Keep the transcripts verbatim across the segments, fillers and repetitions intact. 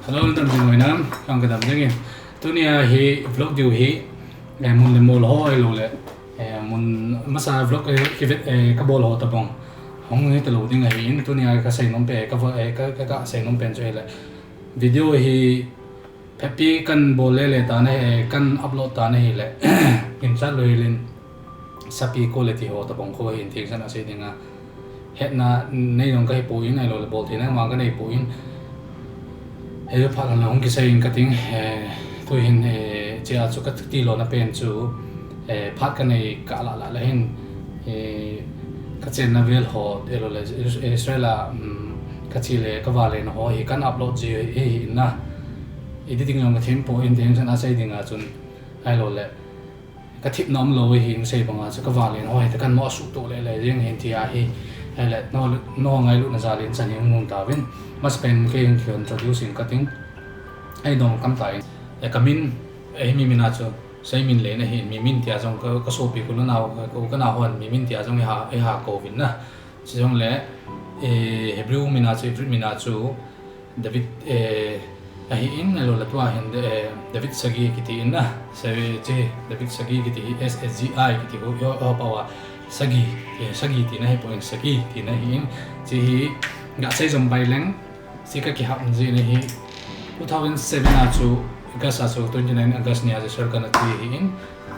Hello, nadam jing uvin am? Kang kadam jing in. Tunia hi vlog diu hi, eh, mun le mol ho ahilou le, eh, mun masa vlog, eh, kivet, eh, kabol ho tabang hung hi talou ding ahin. Tunia kasei nom pen, ka, eh, ka, ka, kasei nom pen chu ahile, video hi phetpi kan bol le le tan ahi, eh, kan upload tan ahile, ginchat lou hel in, sapi quality ho tabang kho hin thengsan a sei dinga hetna nei jong kahi poi, ahilou le bol theina vang kanei poi. Hei phat lang hung kisei in kating, eh, tu hin, eh, chia chu kati lona pen chu, eh, phat kanei kah lah lah le hin, eh, kachenna vel ho, ahilou le Is-, Israel a, um, kache le kavale na ho hi kan upload ji hi, hi na. Editing jong kathem poi, thengsan a sei dinga chun, ahilou le kathip nom lou hi, hung sei banga chu kavale na ho hi, ta kan mo asuh to le le jing hin tia hi, ahile, no, no ngailutna jal in chan hi hung nom tauvin, masa pen kei hin ki introduce in kating, ei dong kam ta in, eh, kamin, eh, mi min a chu, Seimin le na hi, mi min tia jong ka, kasopi kulu nau, ka, ka nau hon, mi min tia jong eiha, eiha kouvin na. Chujongle, eh, Hebrew min a chu, Hebrew min a chu, David, eh, ahin, ahilou le tua hin, eh, David Sagi kiti in na. Sagi chu, David Sagi kiti hi, S A G I kiti ho, ho, ho pao a. Sagi, eh, Sagi tina hi poi, Sagi tina ahin. Chu hi, gasei jom bai leng, chu kakihap jing na hi. Two thousand seven a chu, August a chu, twenty nine August ni a chu Israel kana che ahin.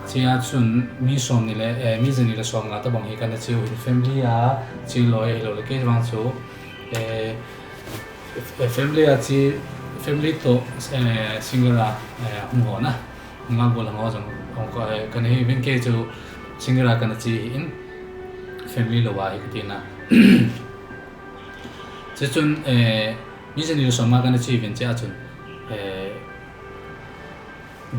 Chea chun mi som ni le, eh, mi jani le som nga tabang hi kana cheu hin, family a che loi ahilou le kei vang chu, eh, F-, family a che, family to, eh, single a, eh, hung ho na. Nga gol ho jong, hung ko, eh, kana hi vin kei chu single a kana che ahin, family lou a hi kati na. Chuchun, eh, mi jani le som nga kana che vin chea chun, eh,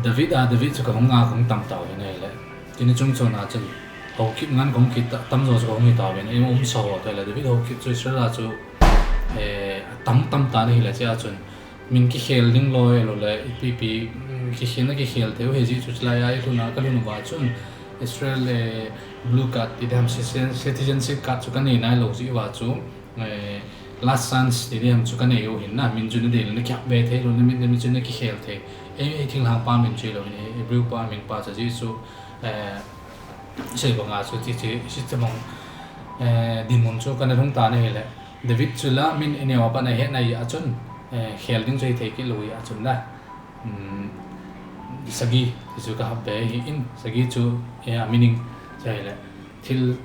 David a, David chu kahung nga kahung tam tau hin ahile. Tuni chung chon a chun, Haokip ngan kahung kit ta, tamjo chu kahung hi tauvin, ei umsa ho tele, David Haokip chu Israel a chu, eh, tam tam ta na hile chea chun, min kikhel ding loi lou le, ipi ipi, mm, kikhel na kikhel thei u hi ji chu chulai a, i lhun a, ka lhun uva chun, Israel, eh, blue card, ti diham citizen-, citizenship card chu kanei nailou ji uva chu, eh, last chance ti diham chu kanei u hin na, min chu nadei le nakihap be thei lou, namin, namin chu nakikhel thei. Ei, ei thinglhang pa min chu lou hin, ei, Hebrew pa min pa chu ji chu, eh, sei banga chu ti, ti, ti, ti bang, eh, dinmun chu kana lhung ta na hile. David chu la min ineo a pat na hetna a chun, eh, khel ding chu hithei kit lou a chun la. Um, Sagi, ti chu kahap be ahin, Sagi chu, eh, a meaning chu ahile. Thil,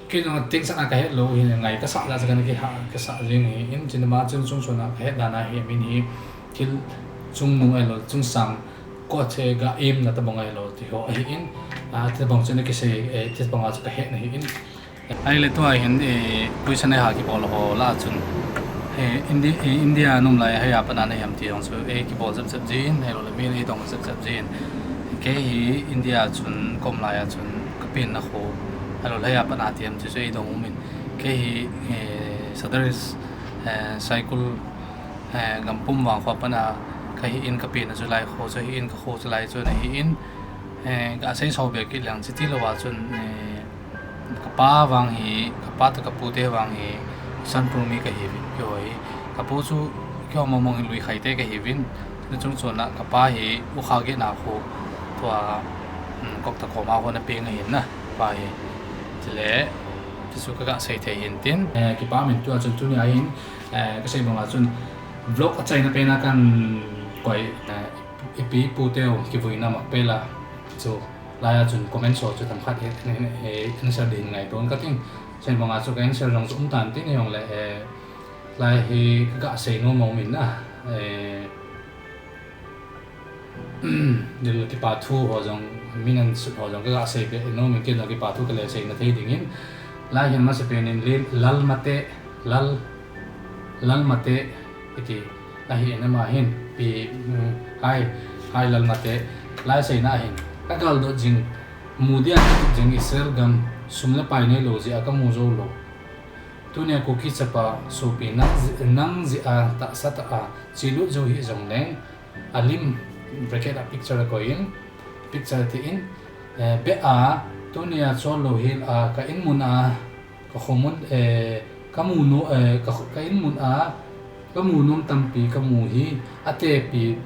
kei jong ateng sanga kahet lou hi, ngai kasah la chu kana kiha, kasah jing ahin, chun ama chun chung chon a kahet dan a hi, min hi, thil chungnung ahilou, chungsang, ko che ga aim na tabang ahilou, ti ho ahin, a, ti bang chu na kisei, eh, ti banga chu kahet na ahin. Ahile tua hin, eh, question eiha kibol ho lah a chun. Eh, Indi-, eh, India a naum lai a hia pat na nahi ham ti jong chu, eh, kibol jep jep jin, ahilou le min ei dong jep jep jin. Kei hi India a chun, kaum lai a chun, kapenna kho, ahilou le hia pat na ti ham ti chu ei dong um in. Kei hi, eh, Sadar, eh, Saikul, eh, Gampum vang kho a pat na kahin, kapenna chu lai kho chu ahin, kakho chu lai chu ahin, eh, kasei so be kit leng chu tilou a chun, eh, Kapa vang hi, kapa toh kapu te vang hi, Hussanpur mi kahiuvin, keiho hi. Kapu chu, keiho mong mong hi Luikhai te kahiuvin. Chuna chung chon a kapa hi, U Kha Gena kho, tua, um, Kokta koma kho na peng ahin na, pa hi. Chule, ti chu kaga sei thei hin tin. Eh, kipa min tua chun tunia hin, eh, kasei banga chun, vlog achaina pen a kan koi, eh, ipi pu teu kivuina Makpela chu. Lai a chun comment ho chu themkhat he, he, he answer ding ngaito kating. Sei banga chu ka answer jong chu um tan tin jong le, eh, lai hi kaga sei nom nom in na, eh, dil kipa thu ho jong, min ansut ho jong kaga sei be nom in, kei jong kipa thu kale seina thei ding in. Lai hin masa pen in Lal, Lal Mate, Lal, Lal Mate, iti, ahin ama hin, pi, mm, hai, hai Lal Mate, lai seina ahin, ka galdot jing, mu dia ka tup jing Israel gam, sum le pai neilou jeh a ka mu jou lou. Tunia Kuki chapa sopi nang jeh, nang jeh a tahsa tah a, chelut jou hih jong leng, alim, bracket a picture akoi in, picture ati in, eh, beh a, tunia chol lou hel a, ka in mun a, ka khomun, eh, ka mu nu, eh, ka kho-, ka in mun a, Kamu nom tampi kamu hi, atepi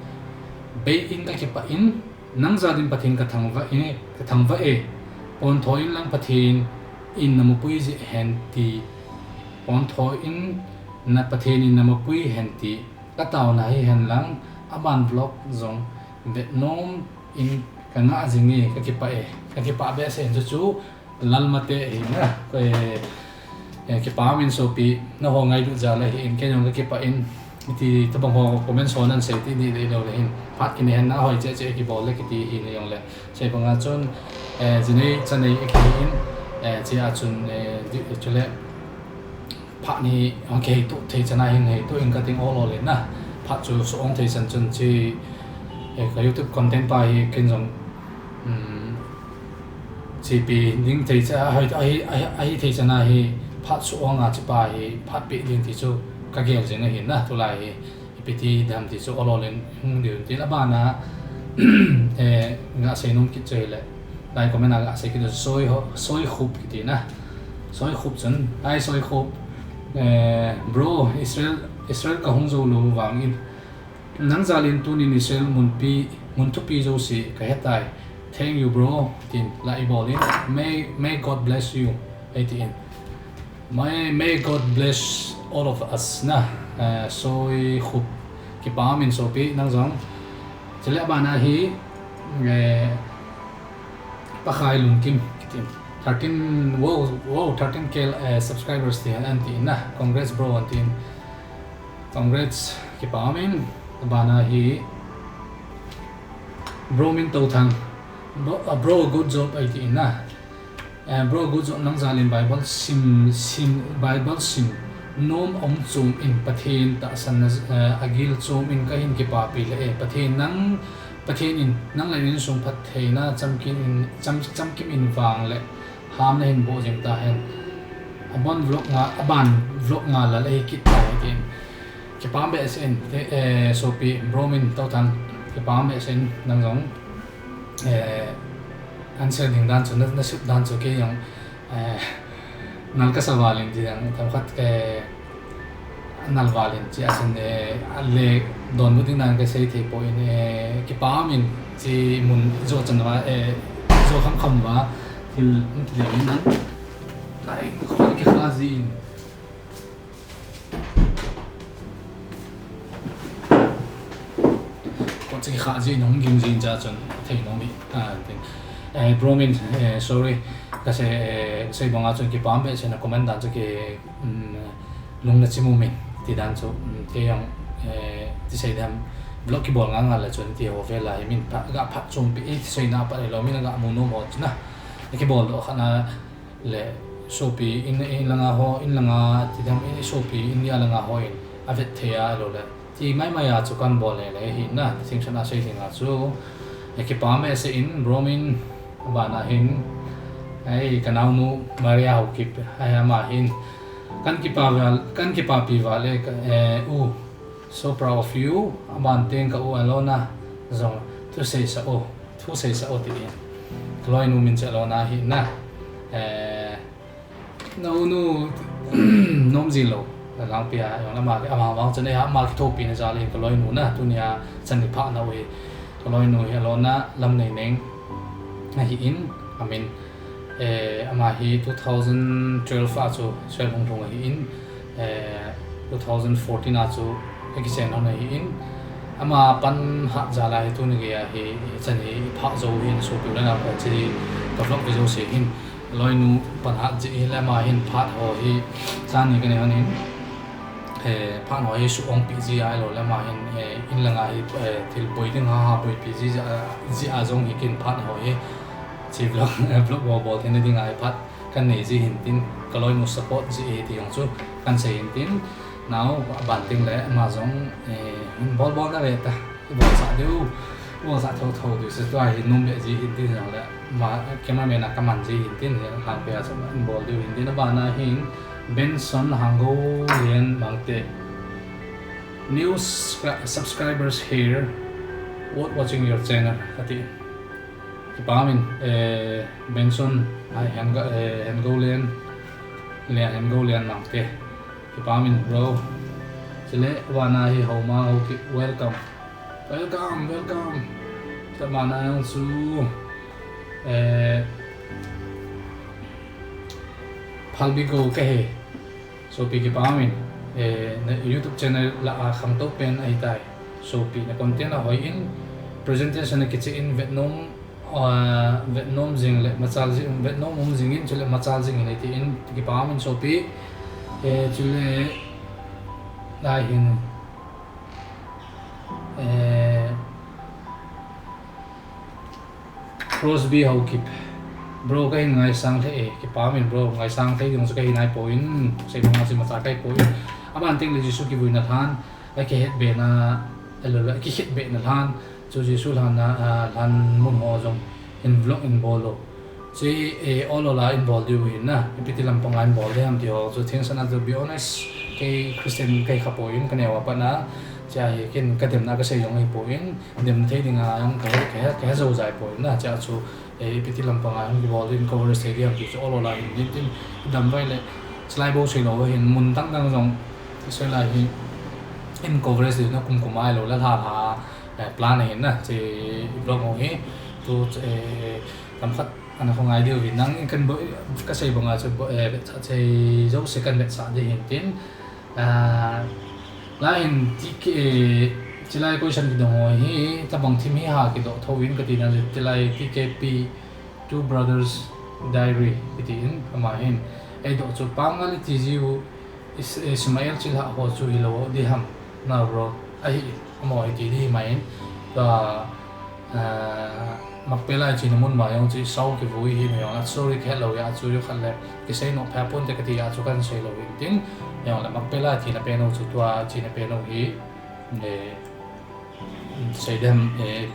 bei in kakipah in, nang jal in Pathen kathangvah e, kathangvah e. Pontho in lang Pathen in namapui jeh hen ti. Pontho in na Pathen in namapui hen ti. Kataona hihen lang, aban vlog jong vet nom in kangah jing e, kakipah e. Kakipah behseh in chu chu, Lalmate hi na, ko, eh, eh, kipah min sopi, nangho ngailut jal ahin, kei jong kakipah in, iti, tobang ho comment so nan sei ti di le lo le hin, phat kini hen na hoi cheh cheh kibol le kiti hi na jong le. Sei banga chun, eh, jinei chanei akihi in, eh, chia chun, eh, di, chule, phat ni, okay, tu thei chana hin hei, tu in kating ol ol in na, phat chu so ong thei chan chun chi, eh, ka YouTube content pa hi ken jong, um, Chipi ding thei cha, ahi, ahi, ahi, ahi thei chana hi phat so ong a chipa hi phat pe ding ti chu kagel jing ahi na, tulai hi. Ipi ti dam ti chu ol ol in hung diu tin abana, eh, nga sei nom kit chu hile. Lai comment a nga sei kit chu soi ho, soi khup kiti na. Soi khup chun, ai soi khup, eh, bro, Israel, Israel kahung jou lou vang in. Nang jal in tunin Israel mun pi, mun thupi jouse kahetai. Thank you, bro. Tin, la ibol in. May, may God bless you. Eitin. May, may God bless all of us na. Eh, soi khup kipah min sopi nang jong. Chule abana hi, eh, Pakai Lungkim kitin. Thirteen, wow, wow, thirteen K, eh, subscribers ti anti na. Congrats, bro, antin. Congrats, kipah min. Abana hi Bro Min Touthang. Bro, uh, bro, good job, eitin na. Eh, bro, good job, nang jal in Bible sim, sim, Bible sim. Nom ong chom in Pathen tahsan na, eh, agil chom in kahin kipapi le e. Pathen nang Pathen in nang le insung phattheina chamkim in, cham, chamkim in vang le ham nahin boh jing tahen. Abon vlog nga, aban vlog nga la le kit tahen. Kipah behseh in, eh, sopi, bro Min Touthang, kipah behseh in, nang jong, eh, answer ding dan chu, na, nasut dan chu kei jong, eh, nal kasa val in ti jong, themkhat, eh, Nal val in chia sin, eh, le donbut ding nan kasei thei poi, eh, kipah min chi mun jo chan va, eh, jo kham kham va, thil, thil in nan. Lai, khoi kikha jin. Ko chi kha jin hung ging jin cha chun thei nom hi. Ah, tin. Eh, bro Min, eh, sorry. Kasei, eh, sei banga chun kipah behseh na comment dan chu ki, um, lung na chimu min ti dan chu, um, ti jong, eh, ti sei dan vlog kibol nga nga le chun ti ho vela hi min pha, ga phat chom pi, eh, ti sei na pa lo min ga mu nom ho chu na. Kibol doh kha na le sopi in, in langa ho, in langa ti dan, eh, sopi in dia langa ho in a vet thei a lo le. Ti mai mai a chu kan bol le le hi na, ti sing sana sei ding a chu. Eh, kipah behseh in, bro Min, bana hin, ai, ka naunu Maria Haokip, ai, ama hin, Kan kipa val, kan kipapi val e, ka, eh, u. So proud of you. Aban teng ka u Alona jong thusei sa o, thusei sa o ti in. Ka loinu min chu Alona hi na. Eh, na u nu nom ji lou. Langpia jong ama, ama vang chun e, ama kithopi na jal in ka loinu na. Tunia chan ni pha na u hi. Ka loinu hi Alona Lamneineng ahi in. Amin Eh, ama hi two thousand twelve a chu Israel hung lhung ahi in, eh, two thousand fourteen a chu akichen hon ahi in, ama pan hat jal a hi tuni gei a hi, hi chan hi pha jou hin sopi le nao ka chi ka vlog video se hin, loinu pan hat ji hi le ama hin phat ho hi chan ni ka nei hon in, eh, phat ho hi su ong pi ji a lo le ama hin, eh, in langa hi, eh, thil boi ding ha ha boi pi ji a, ji a jong hi kin phat ho hi Chi vlog, vlog bol bol theina dinga hi phat kan nei ji hin tin, ka loinu support ji hi ti jong chu kan sei hin tin, nao ban ting le ama jong, eh, bol bol na ve ta, bol sa diu, bol sa tho tho diu se tua hi nom be ji hin tin jong le, ma cameraman a ka man ji hin tin, hang pe a chu bol diu hin tin, abana hin Benson Hango Lian Mangte. New subscri-, subscribers here, worth watching your channel, ati. Kipah min, eh, Benson, ai, Hengo, eh, Hengo Lian, Lian, Hengo Lian Mangte. Kipah min, bro. Le vana hi Homa Haokip, welcome. Welcome, welcome. Tabana yang chu, eh, Phalbi Go kahi. Sopi kipah in, eh, na YouTube channel lah a khangtou pen ahitai. Sopi na content ahoi in, presentation akichai in, vetnom, ah, vetnom jing le machal jing, vetnom um jing in, chule machal jing in, ati in, kipah in sopi, eh, chule lai hin, eh, Crosby Haokip. Bro, kahin ngaisang thei e, kipah in bro, ngaisang thei ding chu kahi naipoi, sei banga chu imacha kahi poi. Aban teng le Jesu kivuina lhan, akihetbena, alo le, akihetbena lhan, chu Jesu lhan a, a, lhan mun ho jong in vlog in bol lou. Chu, eh, ol ol a in bol diu hin na, ipi ti lampang a in bol ding ham ti ho chu, thingsan a, to be honest, kei Christian kahi khapoi, kaneo a pat na, chu hi ken kademna kasei jong ahipoi, dem thei dinga jong ka, ka, kahe jou jai poi na, chu chu, eh, ipi ti lampang a hung kibol ding, coverage thei ding ham ti chu ol ol a hin din tin, damvai le, chulai bou sei lou hin, mun dang dang jong, sei lai hi, in coverage ding na kum kum a lou le lha lha, eh, plan ahin na, chu vlog ho hi, tu, eh, tam khat, ana khongai diu vin nang in kan bo, kasei banga chu bo, eh, vetsah thei jouse kan vetsah ding hin tin, Ah, lai hin T K, eh, chulai question kidong ho hi, tabang thim hi ha kidoh thou in kati na le, chulai T K P, Two Brothers Diary, kiti in, ama hin. Eidoh chu Pangal iti jiu, Is-, Ismael chilhah ho chu hilou ding ham, na bro, ahi, amaho hi ti ding mai in. Tua, Ah, Makpela china mun ma jong chu Esau kivui hi na jong le, sorry, kahet lou a chu, jong khat le kisei nom pha ponte kati a chu kan sei lou hin tin, jong le Makpela china pen ho chu tua china pen ho hi, eh, sei dem, eh,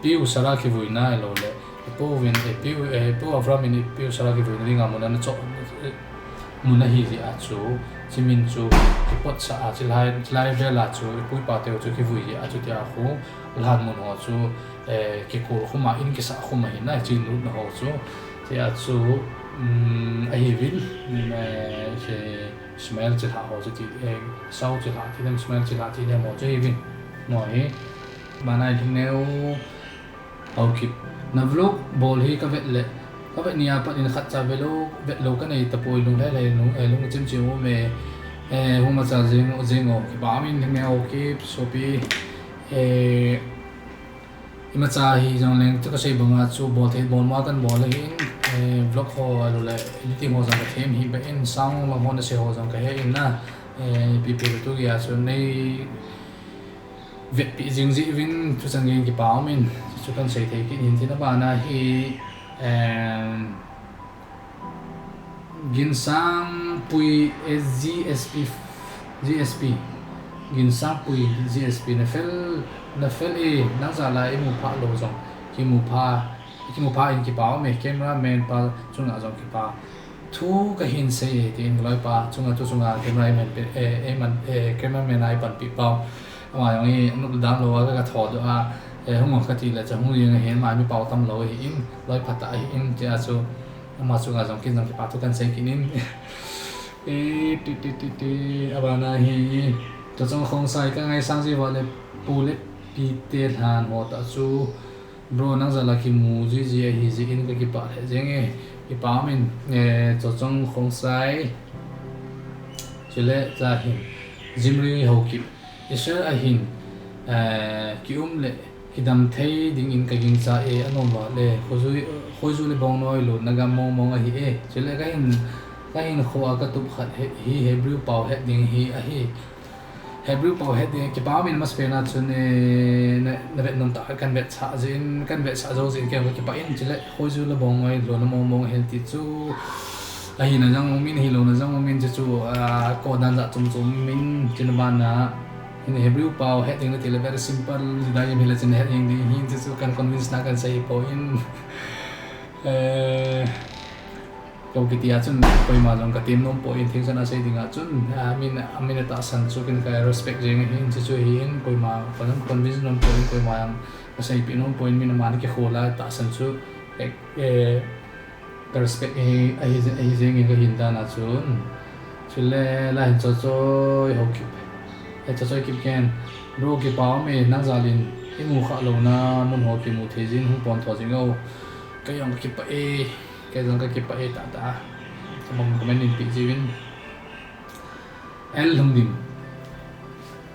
ipiu Sarah kivuina lou le, ipu vin, eh, ipiu, eh, ipu Abraham in ipiu Sarah kivuina dinga mun ana cho, eh, mun ahi jeh a chu, chumin chu kipot sah a, chulai, chulai vel a chu, ipu ipa teu chu kivui jeh a chu tia khu, lhan mun ho chu, eh, kikol khum a, in kisah khum ahi na, chin lut na ho chu. Tia chu, um, ahi vin, um, eh, che, Ismael chilhah ho chu ti, eh, Esau chilhah ti dem, Ismael chilhah ti dem ho chu ahi vin. Mo hi, banai ding neo, Haokip. Na vlog bol hi ka vet le, ka vet ni a pat in khat cha ve lou, vet lou ka nei tapoi, lung lhai lhai, lung, eh, lung chim chim um e, eh, hung machal jing, jing o, kipah in ding neo, Haokip, sopi, eh, Imacha hi jong leng, tu kasei banga chu bol thei bol ma kan bol ahin, eh, vlog ho lou le, editing ho jong ka them hih beh in, sound lam ho nasei ho jong kahe in na, eh, ipi ipi tu gei a chu nei vetpi jing jeh uvin, tu chan gei in kipah um in, chu kan sei thei kit in tin, abana hi, em, Ginsangpui, eh, G S P, G S P. Ginsangpui, G S P. Na fel, na fel e, nang jal a imu pha lou jong. Kimu pha, kimu pha in kipah um e, cameraman pa chunga jong kipah. Thu kahin sei e, tin loipa chunga, tu chunga cameraman pe, eh, eh, man, eh, cameraman a ipanpi pau. Ama jong i, nu dam lou a, ka, ka tho doh a, eh, hung kati le, cha hung jing ahin, ama mi pau tam lou ahin, loi phat ahin, tia chu, Ama chunga jong kin jong kipah thu kan sei kit in. E, ti, ti, ti, ti, abana hi, Chawchong Khongsai ka ngaisang ji uva le, Pu le Pi te lhan ho ta chu, bro nang jal a kimu ji ji ahi jeh in ka kipah lheh jeng e, kipah um in, e, Chawchong Khongsai, chule cha hin, Jimri Haokip, Israel a hin, eh, kium le kidam thei dingin ka gingcha e, anom uva le, khoiju, khoiju le bongnoi lonna gam mong mong ahi e. Chule ka hin, ka hinkho a ka tup khat hi, hi Hebrew pau het ding hi ahi. Hebrew pau het ding, kipah um in masapen a chun, eh, na, na vet nom tah khat kan vetsah jeh in, kan vetsah jou jeh in, kei ka kipah in, chule khoiju le bongnoi lonna mong mong ahi ti chu, Ahina jong um in, ahilouna jong um in, chuchu, ah, ko dan jat chom chom um in, chuna bana, hin Hebrew pau het ding nati le very simple, Judaism hile chun het jeng ding ahin, chuchu kan convince na kan sei poi. Eh, ko kiti a chun, koima jong ka tem nom poi, thingsan a sei ding a chun, ah, min, min a tahsan chu ken ka respect jeng ahin, chuchu ahin, koima, ko jong convince nom poi, koima jong ka seipeh nom poi, min a man kikhol a tahsan chu, eh, eh, Ka respect hi, ahi, ahi jeng in ka hin dan a chun. Chule, la hin Chawchoi Haokip. Chachoi Kipgen, bro, kipa um e, nang jal in imu khah louna mun ho kimu thei jin hung pon tho jing o. Kei jong kakipah e, kei jong kakipah e tahtah. Tobang comment in peh jiuvin. L Lhungdim,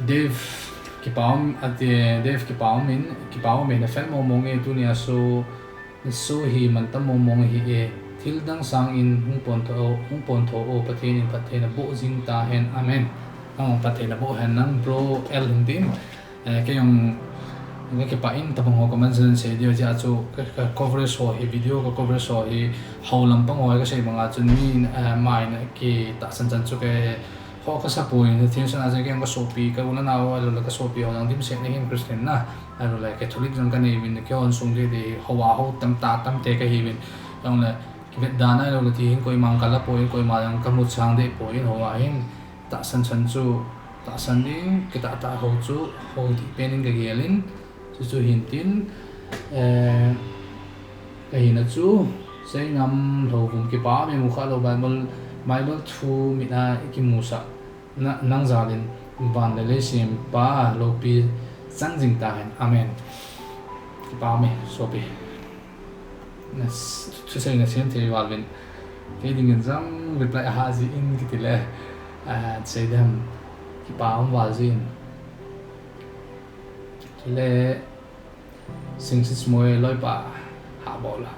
Dave, kipa um, ati, Dave, kipa um in, kipa um e, na fel mong mong e, tunia show, show hi mantam mong mong ahi e, thil dang sang in hung pon tho, hung pon tho o, Pathen in phatthei naboh jing tahen, amen. Nang phatthei naboh hen nang bro L Lhungdim. Eh, kei jong kakipah in, tobang ho comment section sei diu jeh a chu ka, ka coverage ho hi, video ka coverage ho hi, hou lam pang ho hi kasei banga chun mi, eh, mai na kitahsan chan chu kei ho kasa poi, thil san a jeh kei jong kasopi, ka u le nao, ahilou le kasopi ho jong dimset na hin Christian na, ahilou le Catholic jong kanei uvin, kei hon sung deh deh hou a hou tamtah tamte kahi uvin, jong le kivet dan ahilou le ti hin koima jong kala poi, koima jong kamu chang deh poi, hou a hin tahsan chan chu tahsan ding, kitah tah hou chu, hou dih pen in kagel in, chuchu hin tin, eh, kahina chu, Seingam Lhouvum, kipa um e, mu khah lou Bible, Bible thu mit a ikimusah na, nang jal in van le lei sempa loupi chang jing tahen. Amen. Kipa um e, sopi. Na s-, thusei nasem thei val uvin. Kei dingin jong reply ahah jin kiti le, ah, sei dem, kipa um val jin. Chule, Singsit Moi, loipa, hah bol a.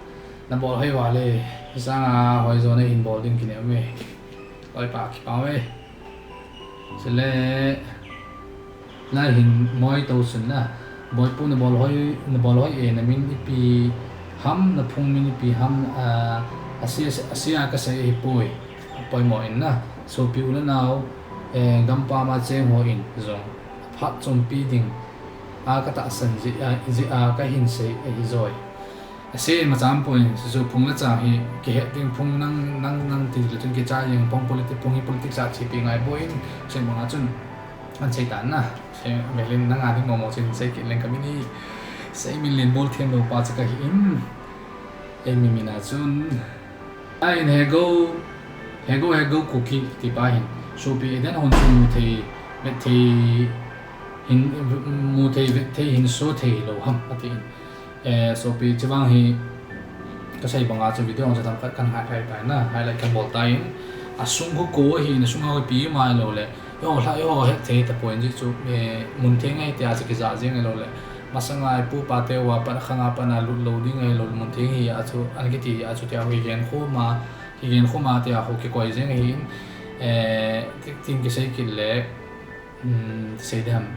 Nabol hoi val e, sanga hoi jo nahin bol ding kinem e. Loipa, kipa um e. Chule, Nai hin moi to sun na. Boipu nabol hoi, nabol hoi e, namin ipi ham, naphung min ipi ham, a, asia, asia kasei ahipoi. Apoimo in na. Sopi u le nao, eh, gampam a cheng ho in jong phat chompi ding a katahsan jeh a, jeh a kahin sei ahi joi. Asei macham poi, chuchu phung le chang hi kihet ding, phung nang, nang, nang ti le chun kichai jeng, phung politic, phung hi politics a chepi ngai bou in, sei banga chun, an sei tan na, sei melin nang a ding momo chun sei kit leng kamin hi, sei min len bol them lou pa chu kahi in, eimi min a chun, a in Hego, Hego, Hego Kuki ti pa hin, sopi Eden hon chu mu thei, vet thei, hin, mu thei, vet thei, hin so thei lou ham, ati in. Eh, sopi, chuvang hi kasei banga chu video jong chu themkhat kan highlight tai na, highlight kan bol tai in, asung khu ko ahi, asung a ipi um ahilou le, eiho lha, eiho het thei tapoi in jeh chu, eh, mun theng ahi tia chu kija jeng ahilou le, masanga ipu ipa te uva pat, khanga pat a lut lou ding ahilou le, mun theng hi a chu, an kiti a chu tia kigen khom a, kigen khom a tia khu kikoi jeng ahi in, eh, ti, tin kisei kit le, um, ti sei dem.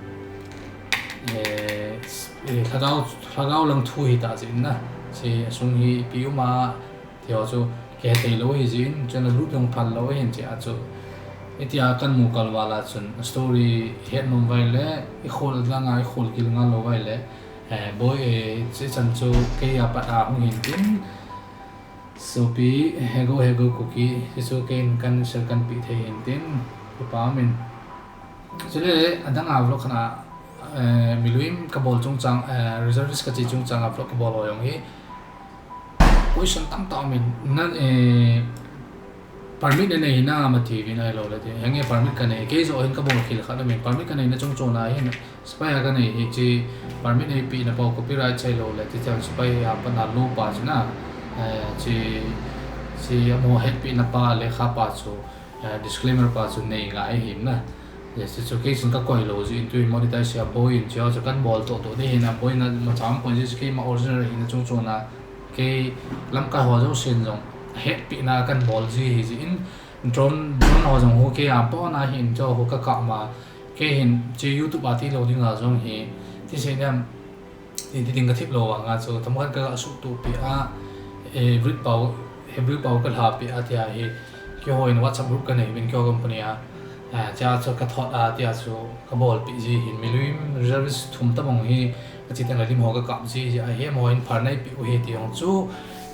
Eh, eh, lhagao, lhagao lang thu hi ta jeh in na. Sei asung hi ipi um a, ti ho chu kihe thei lou ahi jeh in, chun alut jong phal lou ahin jeh a chu. Itia kan mu kal val a chun, story het nom vai le, ikhol lang a, ikhol gil ngal lou vai le, eh, boi, eh, chechan chu kei a pat a hung hin tin, Sopi, Hego, Hego Kuki, hichu kei in kan share kan peh thei hin tin, kipa um in. Chule, adang a vlog khat a, eh, miluim kabol chungchang, eh, reservist kache chungchang a vlog kabol ho jong hi. Question tamtah um in, na, eh, permit nanei hinam ati uvin ahilou le ti. Henge permit kanei, kei joh hin kabol khel khat um in, permit kanei na chungchon a hin, Sepai a kanei hi, hiche permit eipeh na pa u copyright sei lou le, ti chang sepai a pat a lou pa chu na, eh, hiche, hiche amaho hetpeh na pa lekha pa chu, eh, disclaimer pa chu nei ngai ahi na. Hiche chu case in kakoi lou jeh in tu hi monetize a boi in chu, chu kan bol toh toh ding ahi na, boi na macham point jeh chu keima original ahi na chungchon a, kei lamkai ho jousen jong hetpeh na kan bol ji ahi jeh in, drone, drone ho jong hu kei a pon a hin chu hu kakap ma, Kei hin, hiche YouTube a tilou ding a jong hi, ti sei dem, ti, ti ding kathip lou vang a chu, themkhat kasuhtoh peh a, eh, Hebrew pao, Hebrew pao kalha peh a tia hi, keiho in WhatsApp group kanei uvin keiho company a, ah, tia chu kathot a, tia chu kabol peh ji hin, miluim reservist thum tabang hi, kache teng le lim ho kakap ji, ji a hi, amaho in pharnai peh u hi ti jong chu,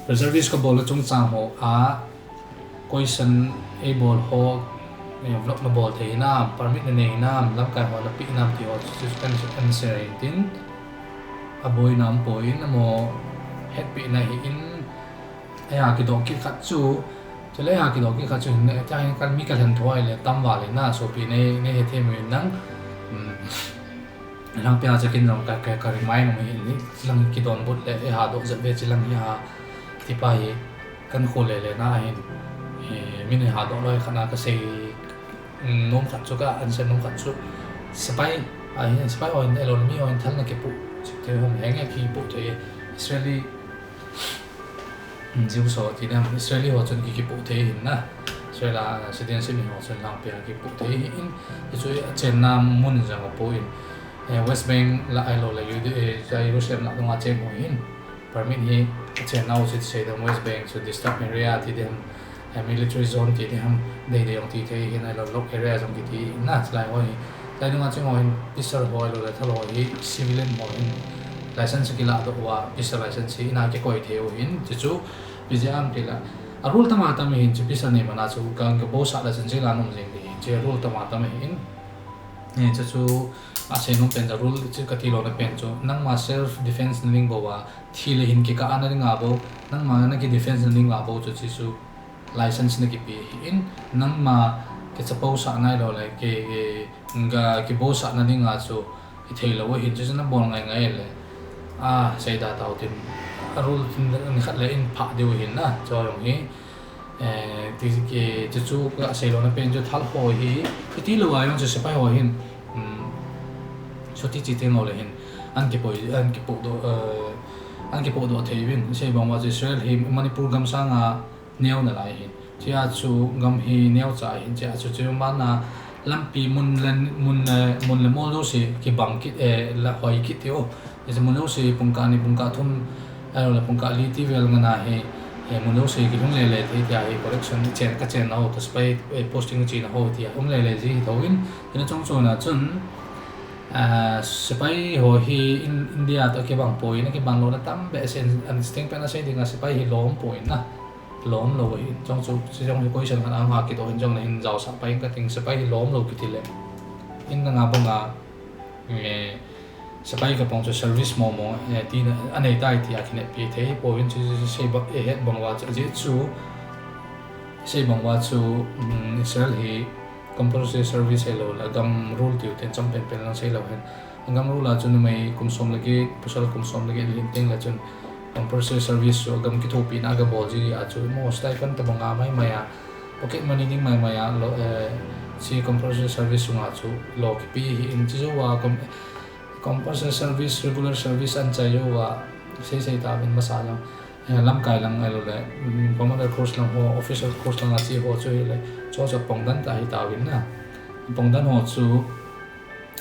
reservist kabol a chungchang ho a, Question eibol ho, eh, vlog nabol thei hinam, permit nanei hinam, lamkai ho napeh hinam ti ho chu kan, kan share hin tin. Aboina umpoi in, amaho hetpeh na ahi in, eiha kidoh kit khat chu, chule eiha kidoh kit khat chu hin, tia hin kan mi kalhen thoi le tam val in na, sopi nei, nei hethem uvin lang. Lhangpia chu kin jong ka, ka, ka remind um ahin, hilang kidonbut le, eiha doh jep ve hilang hi a, tipa hi, kan khol le le na ahin, eh, min eiha doh loi khat na kasei, um, nom khat chu ka, answer nom khat chu, sepai, ahin, sepai hon, ahilou le mi hon thal na kipoh, chite hom henge kipoh thei, Israeli, Jews ho ti dem, Israeli ho chun ki, kipoh thei hin na. Israel a, ah, citizenship ho chun lhangpia kipoh thei hin. Hichu achenna mun jong apoh in. Eh, West Bank la ahilou le Jude-, eh, Jerusalem la dunga chen ho hin. Permit hi achenna u chu sei dem West Bank chu disturbed area ti dem, eh, military zone ti dem, deidei jong ti thei hin ahilou lock area jong kiti hin na chulai ho hi. Chulai dunga cheng ho hin, pastor ho ahilou le thal ho hi, civilian ho hin, license kilah doh uva, pastor license hi ina kikoi thei u hin, chuchu, ipi jeh ham tile, a rule tam a tam ahin, chu pastor nei mana chu, ka, ka bou sah le chun jail a um jing ding, chu rule tam a tam ahin. Eh, chuchu, asei nom pen chu rule chu kati louna pen chu, nangma self defense na ding bou a, thi le hin kikah na ding a bou, nangma na ki defense na ding a bou chu, chuchu, license na kipe ahin, nangma kichapo sah na ahilou le, ki, ki, ga, kibou sah na ding a chu, i thei lou ahin, chuchu na bol ngai ngai le. A, seida tau tin, a rule tin, ni khat le in phah diu ahin na, chu jong hi, eh, ti ki, chuchu ka sei louna pen chu thal ho hi, kiti lou a jong chu sepai ho hin, um, chuti chi teng lou le hin, an kipoh, an kipoh doh, eh, an kipoh doh thei uvin, sei bang uva chu Israel hi Manipur gam sanga, neo nalai hin. Chia chu gam hi neocha ahin, chia chu chu mana lampi mun le, mun le, mun le mol jouse kibang kit, eh, la hoi kit ti o. Chia chu mun jouse pungkah ni, pungkah thum, ahilou le pungkah li ti vel ngan a hi, eh, mun jouse kilhung le le thei tia hi correction chen ka chen na ho, to sepai, eh, posting chena ho tia um le le ji hi tho in. Ina chung chuna chun, ah, sepai ho hi in, India to kibang poi, na kibang louna tam behseh in, an sting pen a sei ding a sepai hi lom poi na. Lom lou ahi, chong chu, chijong hi question khat a hung kidoh hin jong le hin jaosah pai ka ting, sepai hi lom lou kiti le. In nanga banga, eh, sepai ka pang chu service momo, eh, tina, anei tai tia kineppi thei poi in chu, chu, chu sei bang, eh, het bang uva chu, ajeh chu, sei bang uva chu, um, Israel hi compulsory service hilou le, gam rule tiu ten chang pen pen lang sei lou hen. Gam rule a chu numei kum som le get, pasal kum som le get lhin teng le chun compulsory service chu gam kithopina a gabol ji a chu mo stipend tabang a mai mai a, pocket money ding mai mai a lo, eh, chi compulsory service sunga chu lo kipe hi in chi jou a com-, compulsory service, regular service an chai jou a sei sei ta vin masa jong, eh, lamkai lang ahilou le, mm, commander course lang ho, officer course lang a chi ho chu hile, chu chu pongdan ta hi ta vin na. Pongdan ho chu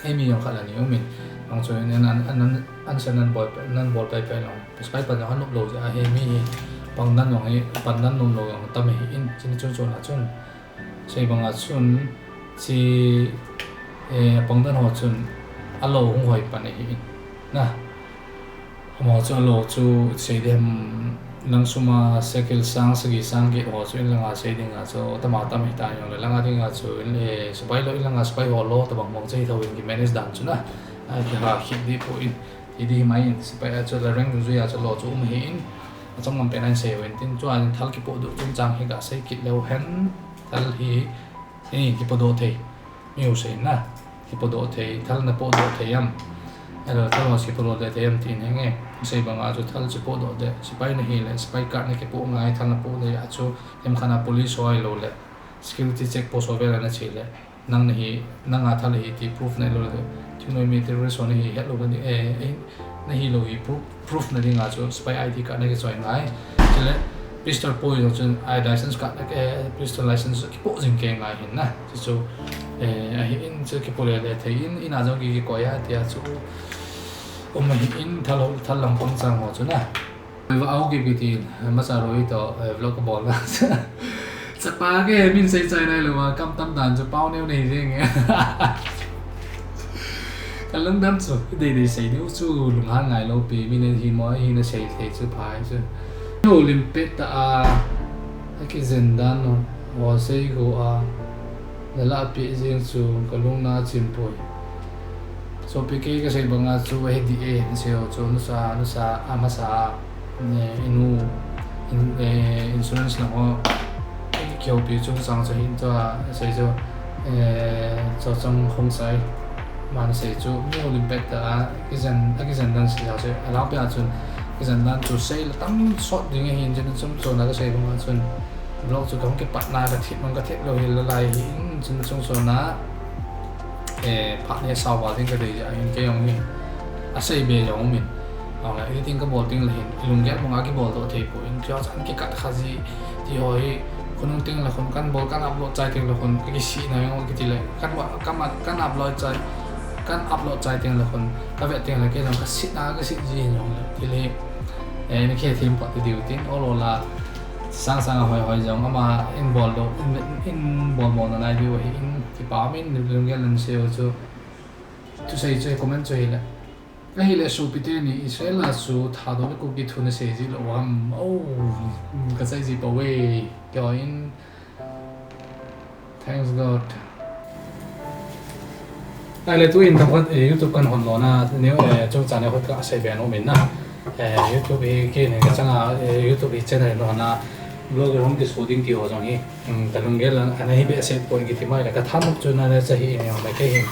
Hei mi jong khat le ni um in, jong chu in an, an, an, an, an sen nan bol, nan bol pai pai long. Pasal pai pan jong an nop lou jeh a, hei mi hi pang nan jong hi, pan nan nom lou jong tam hi in, chini chun chun a chun. Sei bang a chun, chi, eh, pang dan ho chun, a lou hung hoi pan hi in. Na. Amaho chu alou chu sei ding ham, lang sum a shekel sang sagi sang get ho chu in langa sei ding a chu, atama tam hita jongle, langa ding a chu in, eh, sepai lou in langa sepai ho lou tabang mong chu hithou in ki manage dan chu na. Ai, kiha khit ding poi in. Ti ding hi mai in, sepai a chu la rank dungjui a chu lou chu um hi in. Achom ngam pen a in sei uvin tin chu a in thal kipoh doh chungchang hi gasei kit leu hen, thal hi, eh, kipoh doh thei. Mi u sei na, kipoh doh thei, thal na poh doh thei am. Ahilou thal ho kipoh doh thei am tin henge. Sei bang a chu thal chu poh doh thei. Sepai na hile, sepai card na kipoh ngai, thal na poh thei a chu, themkhat a police ho ahilou le, security check post ho vel a na che le, nang na hi, nanga thal hi ti proof na lou le, thingnoi mi terrorist ho na hi, het lou na ding, eh, eh, na hilou hi proof, proof na ding a chu, sepai I D card na kichoi ngai. Chule, pistol poi jong chun, I license card na, eh, pistol license kipoh jing kei ngai hin na. Chu chu, eh, ahi in chu kipoh le le thei in, in a jong ki, kikoi a, tia chu, um ahi in thal ho, thal lang pang chang ho chu na. Au ki ki ti, masa roi to, eh, vlog ka bol na. Chapa ke min sei chai nai lou a, kam tam dan chu pau neo nei jeng e. Ka lungdam chu, dei dei sei diu chu, lunghan ngai lou pi, mi na hi mo, hi na sei thei chu phai chu. Chu lim pet ta a, a kijen dan no, ho sei go a, na la pi jeng chu, ka lung na chim poi. Sopi kei ka sei bang a chu, ahi ding e, na sei ho chu, nusa, nusa, amasa, eh, inu, in, eh, insurance lang ho, eh, kihoupi chungchang chu hin chu a, sei chu, eh, Chawchang Khongsai, Aman asei chu mi houlim pet tah a kijen, akijen dan sei a chu, alangpi a chun kijen dan chu sei le tam sot ding ahin, chun chomchom a kasei bang a chun vlog chu kahung kipatna kathet mong kathet lou hi lalai hi in, chun chomchom a, eh, phat ni sao val ding kadei jeh a hin kei jong hi asei be jong um in. Ahile editing kabol teng le hin, ilunggel banga kibol doh thei poi in, tia chan kikat kha ji ti ho hi, khonung teng le khon kan bol, kan upload chai teng le khon, kakisihna jong kiti le, kan, kan, kan upload chai, kan upload chai teng le khon, kavet teng le kei jong kasihna, kasih ji jong le, ti le, eh, na khe thim pat ti diu tin, ol ol a, sang sang a hoi hoi jong, ama in bol doh, in, in bol bol na nai diu hi in, kipa um in, lunggel in sei u chu, thusei chu, comment chu hi le. Ahile sopite ni, Israel a chu Thadou le Kuki thu nasei ji lou ham? O, kasei ji poi ve. Kei in, thanks God. Ahile tu in themkhat, eh, YouTube kan hon lona, new, eh, chungchang a hot kasei be nom in na. Eh, YouTube hi kei in kachang a, eh, YouTube hi channel lona, vlog hung kiso ding ti ho jong hi. Hmm, kalunggel ana hi behseh poi kiti mai le, kathanop chu nale cha hi in jong le kei hin.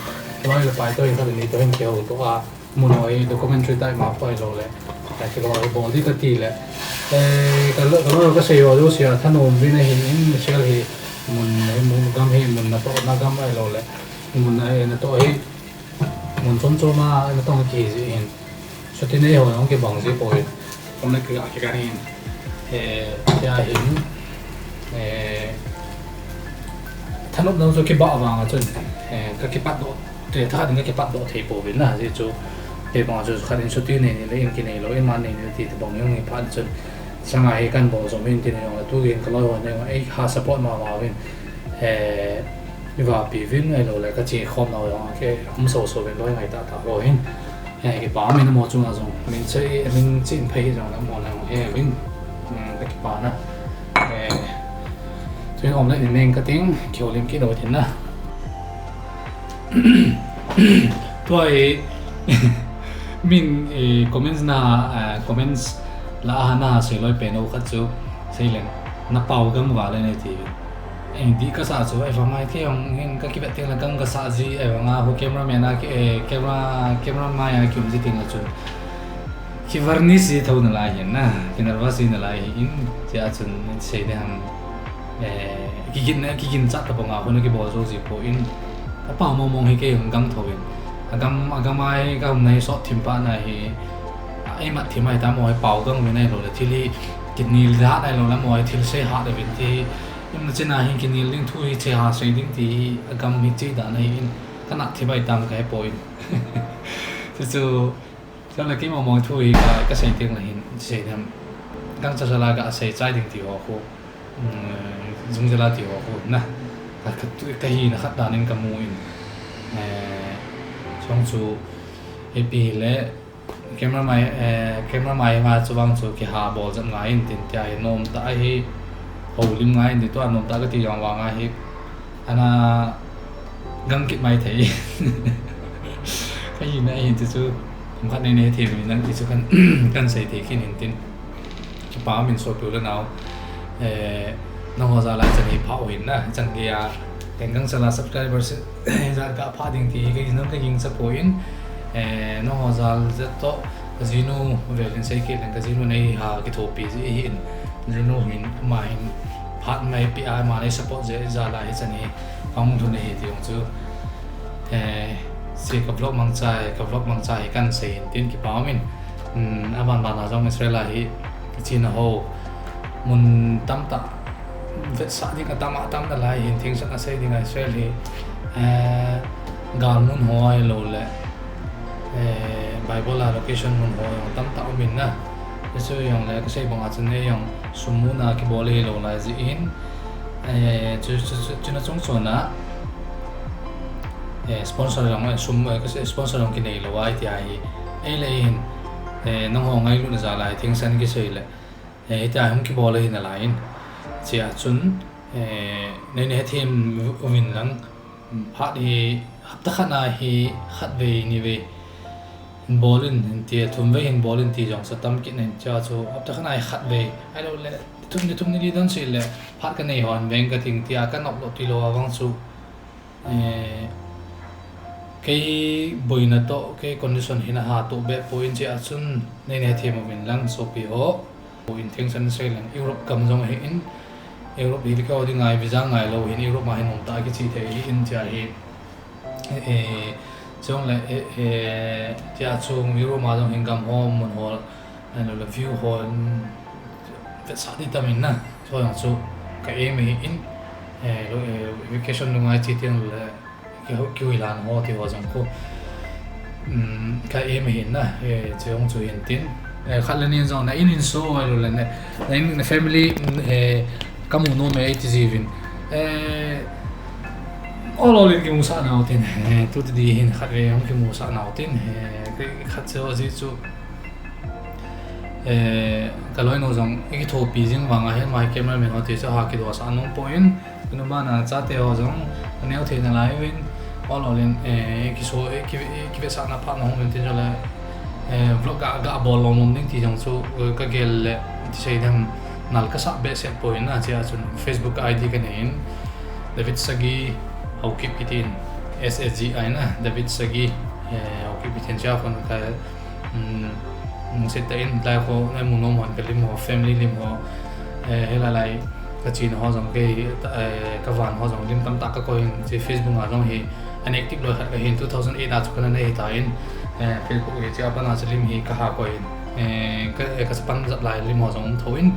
Loi le pai toh hin, khat le ni toh hin kihou to a. Mun ho hi documentary type ma poi lou le. Ka kiloi bol di kati le. Eh, ka lo, ka lo kasei ho jouse a thanom uvin ahin in Israel hi mun, mun gam hi mun natohna gam ahilou le. Mun a, eh, natoh hi mun chom chom a natong kihi jeh hin. Chuti nei ho jong kibang ji poi. Kum le kikah kikah hin. Eh, tia hin. Eh, thanop jong chu kibah vang a chun. Eh, ka kipat doh. Te tha ding ka kipat doh thei pouvin na, ajeh chu, kei bang chu khat in chuti nei ni le in kinei lou, in man nei ni le ti tabang jong hi phat chun, changa hi kan bol jom in tin jong le, tu in ka loi ho nei, ei ha support ma ma uvin, eh, i va pi uvin ahilou le, ka che khom nau jong, kei um so so uvin loi ngai tah tah ho hin, eh, kipa min mo chunga jong, min che, min chin phei jong le mo na he uvin, mm, ka kipa na, eh, tu in om le ni neng ka ting, kihoulim kit lou tin na. Tua hi, min, eh, comments na, eh, comments la a na sei loi pen u khat chu, sei leng, na pao gam val e nei ti. Eh, dih kasa chu, ahivang a kei jong hin ka kivet teng le gam kasa ji, ahivang a hu cameraman a ki, eh, camera, camera mai a kium ji teng le chun. Ki varnish ji tho nalai hin na, ki nervous ji nalai hin, tia chun sei ding ham, eh, kigin na, kigin chat tabang a, hon kibol jou ji poi in, a pao mong mong hi kei hung gam tho in, a gam, a gam a hi ka hung na hi sot thim pa na hi, a, ei mat thim a hi ta mo hi pao gam uvin ahilou le, thil hi kinel da ahilou le mo hi thil sei ha le uvin ti, im na chin a hin kinel ding thu hi che ha sei ding ti hi, a gam hi che da na hi in, ka nat thim a hi tam ka he poi in. Chu chu, Chule kei mong mong thu hi ka, ka sei teng le hin, sei dem. Gangcha jal a ka sei chai ding ti ho khu. Mm, jung jal a ti ho khu na. Ka, ka tu, ka hina khat dan in ka mu in. Eh, chong chu, ipi le, camera mai, eh, camera mai ma chu vang chu kiha bol jep ngai in tin tia hi nom tah hi, houlim ngai in ti tua nom tah ka ti jong vang a hi. Ana gam kit mai thei. Ka hina hin chu chu, kum khat nei nei thei mi nang ti chu kan, kan sei thei khin hin tin. Kipa min sopi u le nau. Eh, nangho jal a chan hi pha u hin na, chan gei a, teng gangcha la subscriber se, jat ka pha ding ti, ka hin ka ging cha poi in. Eh, nangho jal jat toh, ka jinu vel in sei kit leng, ka jinu nei ha kithopi ji hin. Jinu hin, ama hin, phat mai pi a, ama nei support je jal a hi chan hi, pang thun hi ti jong chu. Eh, si ka vlog mangcha, ka vlog mangcha hi kan sei hin tin kipa min. Hmm, aban ban a jong Israel a hi, ka china ho, mun tam tah, vetsah ding a tam a tam nalai hin, thingsan a sei ding a Israel hi, eh, gal mun ho ahilou le, eh, Bible a location mun ho jong tam tah um in na. Chu jong le ka sei bang a chun ei jong sum muna kibol hilou lai jeh in, eh, chu, chu, chu, chuna chung chuna, eh, sponsor jong, eh, sum, eh, ka sei sponsor jong kinei lou a, iti a hi, ei le ei hin, eh, nangho ngailutna jal a hi thingsan kisei le, eh, iti a hung kibol hi nalai in. Chia chun, eh, nei nei hethem uvin lang, phat hi hapta khat a hi khat vei ni vei hin bol in, hin ti a thum vei hin bol in ti jong sa tam kit na hin chia chu hapta khat a hi khat vei. Ahilou le, thum ni thum ni li don sei le, phat ka nei hon veng ka ting ti a ka nop lou ti lou a vang chu, eh, Kei boina toh, kei condition hin aha toh beh poi in chia chun, nei nei them uvin lang sopi ho. Poi in thengsan sei lang Europe gam jong ahi in, Europe hi kei ho ding ngai visa ngai lou hin Europe ma hin um ta kichi thei hi in chia hi. Eh, eh, chong le, eh, eh, chia chung Europe ma jong hin gam ho mun ho, eh, lo le view ho, mm, vetsah di tam in na. Chong jong chu ka aim hi in, eh, lo, eh, vacation nunga chi tiang le, Ki ho, kihoilan ho ti ho jong khu. Um, ka aim ahin na, eh, che hung chu hin tin. Eh, khat le ni jong na in in so, ahilou le na, na in na family, um, eh, kamu nom e ti jiuvin. Eh, ol ol in kimusah nau tin. Eh, tu ti di hin khat ve hung kimusah nau tin. Eh, khat che ho ji chu. Eh, ka loinu jong, i kithopi jing vang a hin, my cameraman ho ti chu ha kidoh sah nom poi in, tunu bana chate ho jong, aneo thei nalai uvin, ol ol in, eh, kiso, eh, ki, eh, kivetsahna phat na hung uvin tin jong le, eh, vlog ga, ga bol lom lom ding ti jong chu, eh, ka gel le, ti sei dem nal ka sah behseh poi in a, chia chun Facebook I D ka nei in, David Sagi Haokip kitin, S A G I na, David Sagi, eh, Haokip kitin chia khun ka, Um, um, sita in lai ho, lai mu nom hon ka lim ho, family lim ho, eh, he lai lai ka china ho jong kei, eh, ka van ho jong lim tamtah ka koi in, che Facebook a jong hi, an active loi khat ka hin, two thousand eight a chu ka na nei ta in, eh, Facebook hi che a pan a chu lim hi ka ha koi in, eh, ka, eh, ka pan jat lai lim ho jong um tho in,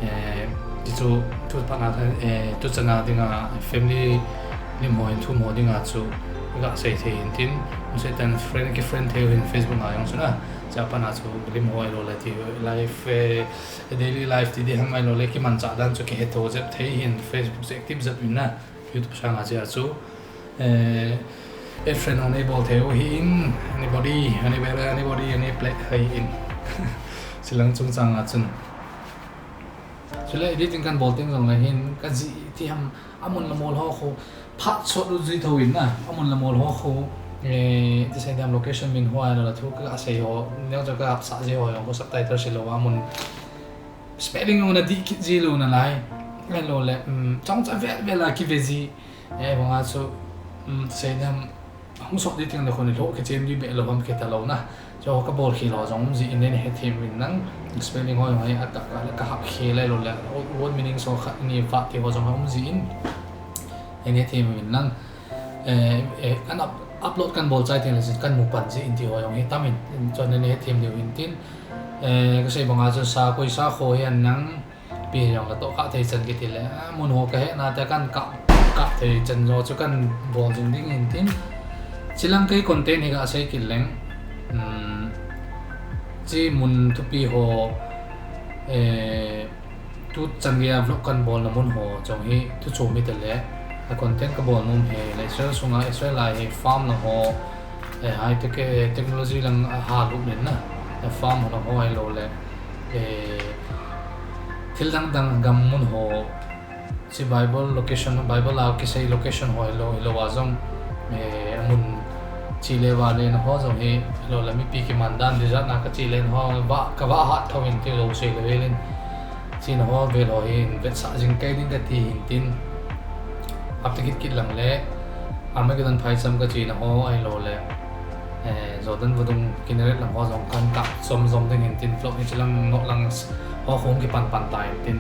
Eh, ti chu, tu phat na, eh, tu chan a dinga family lim ho hin thum ho dinga chu ga sei thei hin tin, sei tan friend ki friend thei hin Facebook a jong chu na, cha pan a chu lim ho ahilou le ti life, eh, daily life ti di ham ahilou le kimanchah dan chu kihe tho jep thei hin Facebook chu active jep in na. YouTube sang a chia chu, eh, add friend hung nei bol thei u hi in, anybody, anybody, anybody, any play hi in. Chilang chungchang a chun. Chule editing kan bol teng jong le hin, ka ji ti ham, amun le mol ho khu, phat sot u ji tho in na, amun le mol ho khu, eh, ti sei dem location min ho ahilou le thu ka sei ho, neo cha ka hapsah ji ho jong khu subtitle silou amun Spelling u na dih kit ji lou nalai. Ahilou le, um, chomcha vel vel a kive ji. Eh, banga chu, um, sei dem, hung sot di teng le khun lou kichem di be lou ham kita lou na. Chu ka bol khel ho jong um ji in nei hethem uvin lang. Spelling ho jong hi a tak a le ka hap khel ahilou le. Word meaning so khat ni vat ti ho jong um ji in. Nei hethem uvin lang. Eh, eh, kan up-, upload kan bol chai teng le sin kan mu pan ji in ti ho jong hi tam in. Chun nei hethem diu hin tin. Eh, ka sei banga chun sa koi sa kho hian nang pi jong la toh kah thei chan kiti le, ah, mun ho ka he na te kan kah, kah thei chan jo chu kan bol jing ding in tin. Chilang kei content hi ka sei kit leng. Um, chi mun thupi ho, eh, tu chan gei a vlog kan bol na mun ho jong hi thu chom hi te le. A content ka bol nom hi le Israel sunga Israel a hi farm lang ho, eh, high tech, eh, technology lang a ha lut nin na, eh, farm ho lang ho ahilou le, eh, thil dang dang gam mun ho, chi Bible location, Bible a kisei location ho ahilou, ahilou a jong, eh, mun chi le va le na ho jong hi, ahilou le mipi kiman dan desert na ka chi le na ho, va, ka va hat tho in ti lo sei le ve lin. Chi na ho vel ho hin vetsah jing kei ding ka ti hin tin. Ap ti kit kit lang le, Armageddon phaicham ka chi na ho ahilou le, eh, Jordan vadung Kinneret lang ho jong kan kah zom zom ding hin tin vlog hi chilang nok lang s-, ho khong kipan pan ta hin tin.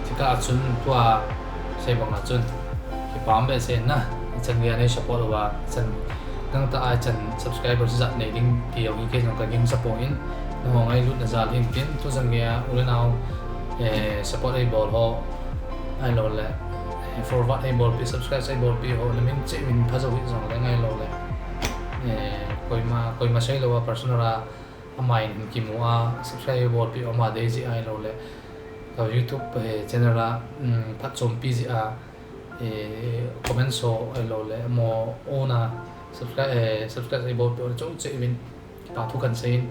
Chika a chun tua sei bang a chun. Kipah behseh na, chan gei a nei support uva, chan Gangtah a chan subscriber jat nei ding ti jong hi kei jong ka ging support in, nangho ngailutna jal hin tin, tu chan gei a u le nau, eh, support ei bol ho, ahilou le, eh, forward ei bolpi, subscribe ei bolpi ho, na min cheh min pha jou hi jong le ngailou le, eh, koima, koima sei lou a personal a, ama in hin kimu a, subscribe ei bolpi ho, ama dei jeh ahilou le, ka YouTube, eh, channel a, um, phatchompi jeh a, eh, comment so ahilou le, mo ona subscribe, eh, subscribe ei bolpi ho chom cheh uvin, kipa thu kan sei in,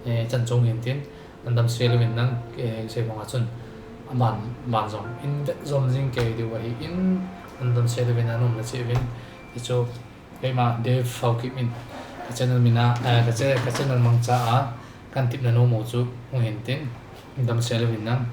eh, chan chong hin tin, nan damsel uvin lang, eh, sei bang a chun, aban, ban jong, in vet jom jing kei diu ahi in, nan damsel uvin, nan umna cheh uvin, ti chu, keima Dave Haokip in, ka channel min a, eh, ka che-, ka channel mangcha a, kan tipna nom u chu, hung hin tin, nan damsel uvin lang.